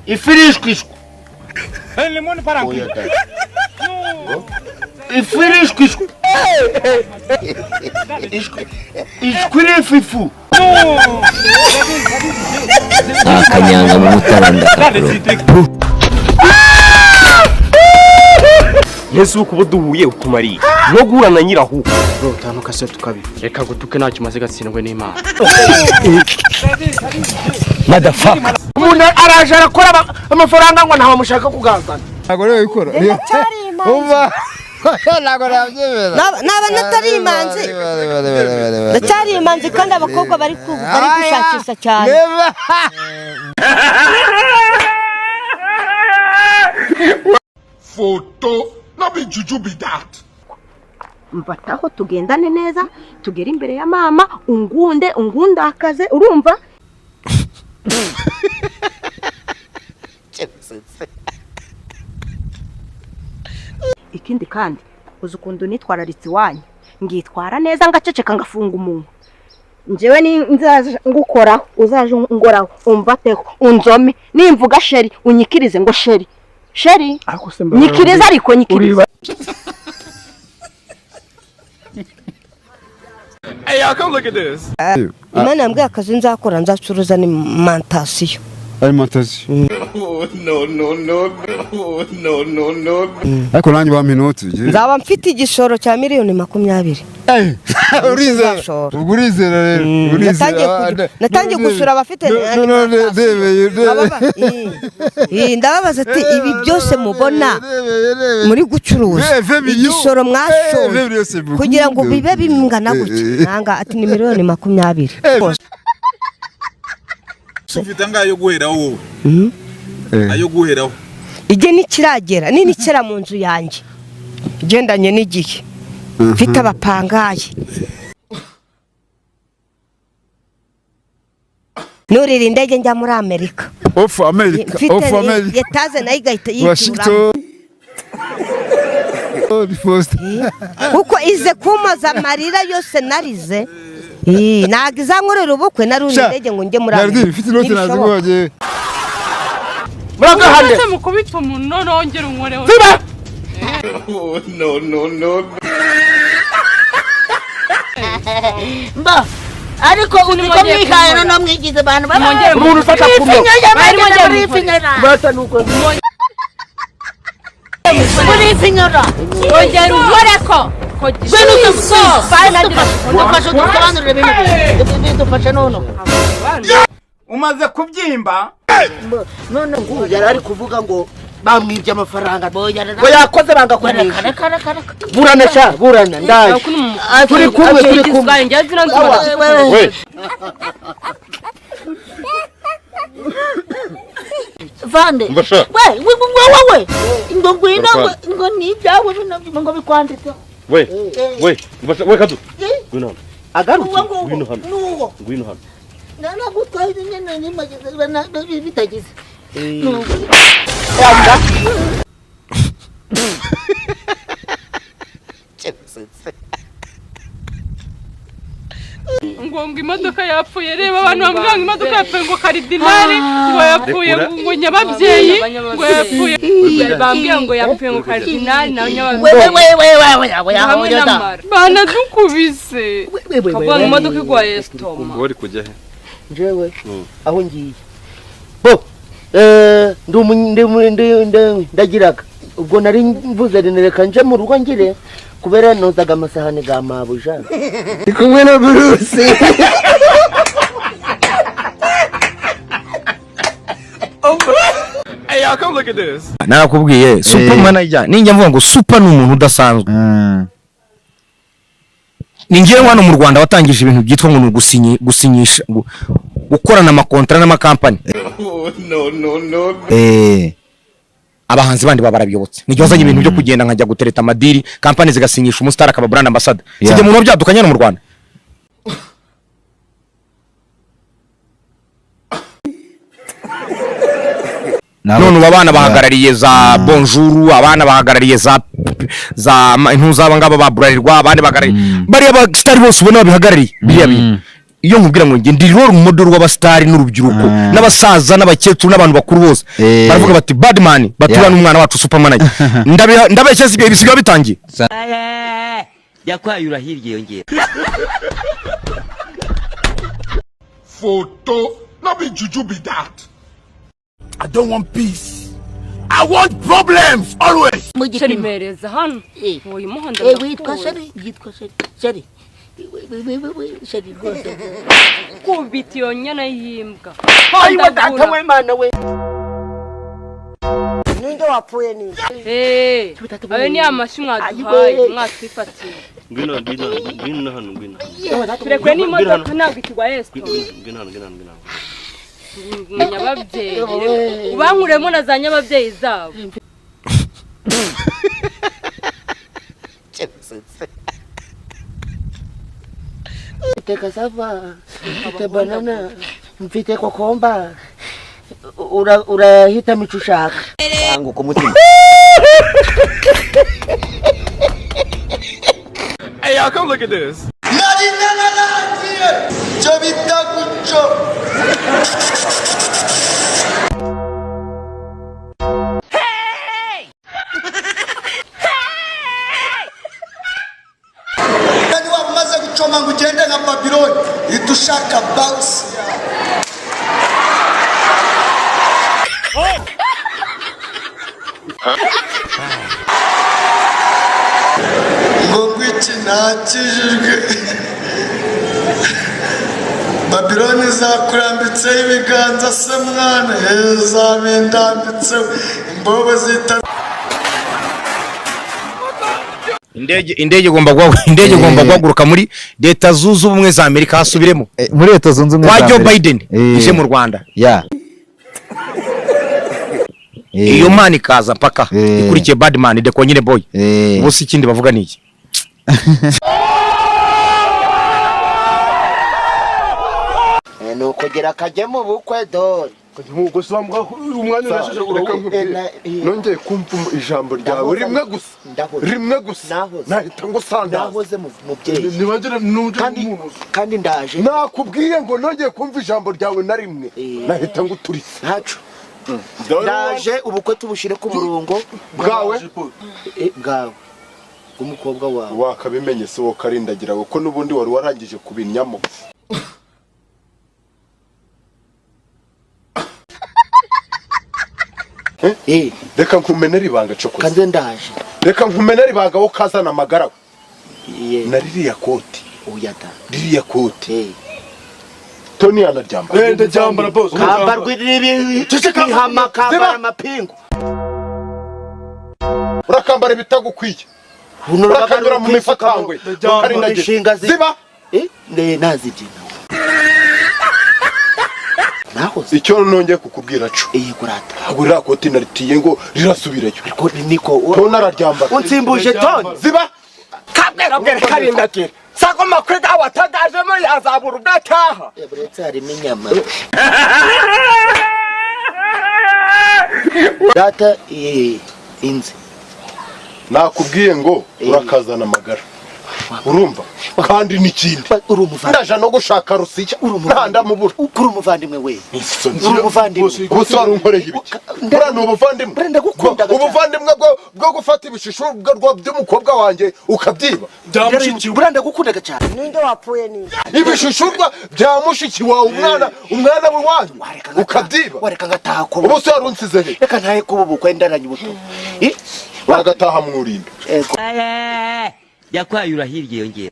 Ifirishwishwa. Ifirishwishwa. Ishwirififu. Akanyanga mu mutara ndakakuroga. Yesu, kuba duhuye utumariye no guhura na nyirahu. Bro, utanuka se tukabi. Reka gutuke, ntacyo umaze, gatsindwe n'Imana. Motherfucker. Umuntu araje arakora amafaranga ngo ntawe mushaka kugazana. Ntabwo rero bikora. Umva, ntabwo nabyemera. Naba natari imanzi, ndacyari imanzi, kandi abakobwa bari gushakisha cyane. Never. Photo, no be juju be that. Mfataho tugendane neza, tugere imbere ya mama, ungunde ungundakaze, urumva? Ikindi kandi, uzi ukuntu nitwararitse iwanyu, ngitwara neza, ngaceceka, ngafunga umunwa. Njyewe ni nzaje ngukoraho, uzaje ungoraho, umvateho, unzome. Nimvuga chéri, unyikirize ngo chéri, chéri. Nyikiriza, ariko nyikiriza. Hey, y'all, come look at this. Imana yambwiye akazi nzakora, nzacuruza alimentation. Alimentation. No, no, no, no, no, no. Ariko nanjye bampa inoti. Nzaba mfite igishoro cya miliyoni 20. Urizera? Nzashora. Ubwo urizera rero, urizera. Natangiye gusura abafite No, no, ndebeye. Ndababaza ati: "Ibi byose mubona muri gucuruza, igishoro mwashoye kugira ngo bibe bingana gutya?" Nanga ati: "Ni miliyoni 20." Ufite angahe yo guheraho wowe, ayo guheraho? Igihe ntikiragera, ninikera mu nzu yanjye igendanye n'igihe, mfite abapangayi, nurira indege njya muri Amerika. Of America. Mfite Of America. etaze nayo igahita yituramo. Washington Post. Kuko ize kumaza amarira yose narize. Ntabwo izankorera ubukwe naruriye indege ngo njye muri Nardi, Amerika. mfite inoti. Ntibishoboka. Naziguhaye. Muragahane. Ese mukubita umuntu, noneho ngera unkoreho. Ziba. No, no, no. Mba ariko uzi ko Nimwongere mwihaye kunkora. noneho mwigize abantu baba Mwongere. Umuntu ufata ku myo. Mwongere. Murifinyora. Basa nuko. Murifinyora. Ongera unkoreko. Dufashe, dusobanurire bino, dufashe noneho. Umaze kubyimba. None Ubu yari ari kuvuga ngo bamwibye amafaranga. Boya. Ngo yakoze banga kumwishyura. Reka, reka, reka. Burana sha, burana, ndaje. Turi kumwe, turi kumwe. We. Vande. Umva sha. We we we we, ngo ngwino ngo Urapfa. ngo ni ibyawe bino ngo bikwanditseho. We, we, umva sha, we kadu. Ngwino hano. Agaruke. Uwo nguwo. Ngwino hano. Nuwo. Ngwino hano. Nanagutwaye nyine nimagize bitagize nuwo. Yanga. Ngo imodoka yapfuye. Reba abantu bambwira ngo imodoka yapfuye, ngo karidinali ngo yapfuye, ngo nyababyeyi ngo yapfuye. Bambwira ngo yapfuye, ngo karidinali nawe nyababyeyi We we we we we we hamwe n'amara banadukubise, kavuga ngo imodoka igwaye estomac. Wari kujya he? Njyewe aho ngiye bo, ndagiraga ubwo nari mvuze nti reka nje mu rugo ngire kubera nozaga amasahani ga mabuja. Ndi kumwe na Bruce. Hey, y'all, come look at this. Narakubwiye, super manager. Ninjya mvuga ngo super ni umuntu udasanzwe. Ni njyewe hano mu Rwanda watangije ibintu byitwa ngo ni gusinyisha, gukorana amakontara n'amakampani. No, no, no. Abahanzi bandi baba barabiyobotse. Nijye wazanye ibintu byo kugenda nkajya gutereta amadeal, kampani zigasinyisha umustar akaba brand ambassador. Sijye muntu wabyadukanye hano mu Rwanda. None ubu abana bahagarariye za Bonjour, abana bahagarariye za ntuzaba ngaba ba Bralirwa, abandi bahagarariye bariya ba star bose ubona babihagarariye biriya bintu. Iyo nkubwira ngo ndi role model w'abastari n'urubyiruko n'abasaza n'abakecuru n'abantu bakuru bose baravuga bati Badman batura n'umwana wacu Superman. Ndabeshya si ibisigaye bitangiye. Yakwayura hirya yongera. Photo, no be juju be that. I don't want peace. I want problems always. Sheri mpereza hano. Uyu muhondo witwa Sheri, yitwa Sheri. Sheri. Sheri rwose. Kubita iyo nyana y'imbwa. Ayiwa data we mana we. Ninde wapfuye ninde? Ayo ni amashi mwaduhaye mwatwifatiye. Ngwino ngwino ngwino hano ngwino. Turekure n'imodoka ntabwo ikigwa yesu. Ngwino hano ngwino ngwino. Nyababyeyi ubankuremo na za nyababyeyi zabo. Mfite cassava, mfite banana, mfite kokomba. Urahitamo icyo ushaka. Kanguka umutima. Hey y'all, come look at this. Nari nararangiye. Cyo bita guco. Kandi wamaze gucoma ngo ugende nka Babylon, ihita ushaka bounce. Ngo ngwiki ntakijijwe. Babylon izakurambitseho ibiganza se mwana, izabindambitseho imbobo zita. Indege igomba guhaguruka muri Leta Zunze Ubumwe za Amerika hasubiremo. Muri Leta Zunze Ubumwe za Kwa Joe Amerika. Biden ije mu Rwanda. Iyo mana ikaza mpaka ikurikiye Badman de Konyine Boy. Ubu ikindi bavuga ni iki? Nuko gira kajye mu bukwe dore. Nkuko sambwa umwanya urashije ureka nongeye kumva ijambo ryawe rimwe gusa. Rimwe gusa. Nahita ngo sandaza. Nahoze mubyeyi. Nibagire nuje umuntu. Kandi ndaje. Nakubwiye ngo nongeye kumva ijambo ryawe na rimwe. Nahita ngo uturise. Ntacu. Ndaje ubukwe tubushire ku murongo bwawe. Bwawe. Umukobwa wawe. Wakabimenye se wo karindagira ko nubundi wari warangije kubinyamo. Reka nkumenere ibanga cyo kuza. Kanze ndaje. Reka nkumenere ibanga wo kazana amagara. Na ririya koti. Uyata. Ririya koti. Tony anaryambara. Ndaryambara boss. Kambarwa iribi. Ihama kambara amapingu. Urakambara ibitagukwiye. Urakanyura mu mifatangwe. Ukarindagira. Ziba. Ne nazibyina. Nahoze. Icyo nongeye kukubwira cyo. Kurata. Ntabwo ririya koti naritiye ngo rirasubirayo. Ariko niko Tony araryambara. Unsimbuje Tony. Ziba. Kabwera karindagira. Sagoma kwiga watagajemo yazabura ubwataha. Buretse harimo inyama. Data inzi. Nakubwiye ngo urakazana amagara. Urumva kandi n'ikindi ndaje no gushaka rusiya ntandamubura. Uri umuvandimwe we. Uri umuvandimwe. Ubuse wari unkoreye ibiki? Buriya ni ubuvandimwe. Ndagukunda. Ubuvandimwe bwo gufata ibishusho by'umukobwa wanjye ukabyiba. Buriya ndagukundaga cyane. Ninde wapfuye ninde? Ibishusho bya mushiki wawe umwana w'iwanyu ukabyiba. Wareka ngataha ko. Ubuse wari unsize he? Reka ntahe kuba ubukwe ndaranye ubuto. Uragataha mwurinde. Yakwayura hirya yongera.